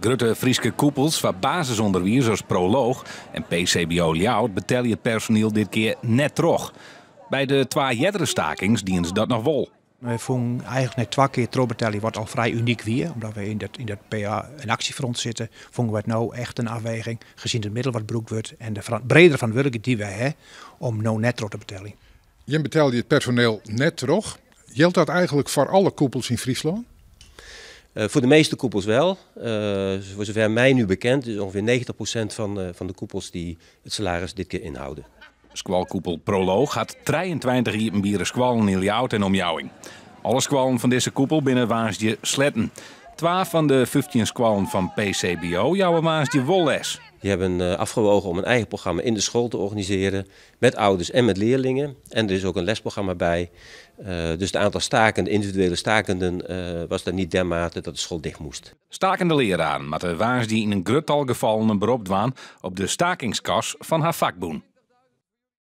Grutte Fryske koepels foar basisûnderwiis as Proloog en PCBO Ljouwert betelje it personiel dit kear net troch. By de twa eardere stakings dienen se dat noch wol. Wy fûnen eigentlik nei twa kear trochbetelje, wat al frij unyk wie, omdat we yn dat PA en actiefront sitte, fûnen we it no echt in afweging, gezien it middel wat brûkt wurdt en de bredere ferantwurdlikheid dy't wy ha, om no net troch te beteljen. Jim betelje it personeel net troch. Jildt dat eigentlik foar alle koepels yn Fryslân? Voor de meeste koepels wel. Voor zover mij nu bekend is ongeveer 90% van de koepels die het salaris dit keer inhouden. Skoalkoepel Proloog hat 23 iepenbiere skoallen yn Ljouwert en omjouwing. Alle skoallen fan dizze koepel binne woansdei sletten. Twa fan de 15 skoallen fan PCBO jouwe woansdei wol les. Die hebben afgewogen om een eigen programma in de school te organiseren met ouders en met leerlingen. En er is ook een lesprogramma bij. Dus het aantal stakenden, individuele stakenden, was daar niet dermate dat de school dicht moest. Stakende leararen moatte woansdei yn in grut tal gefallen in berop dwaan op de stakingskas fan har fakbûn.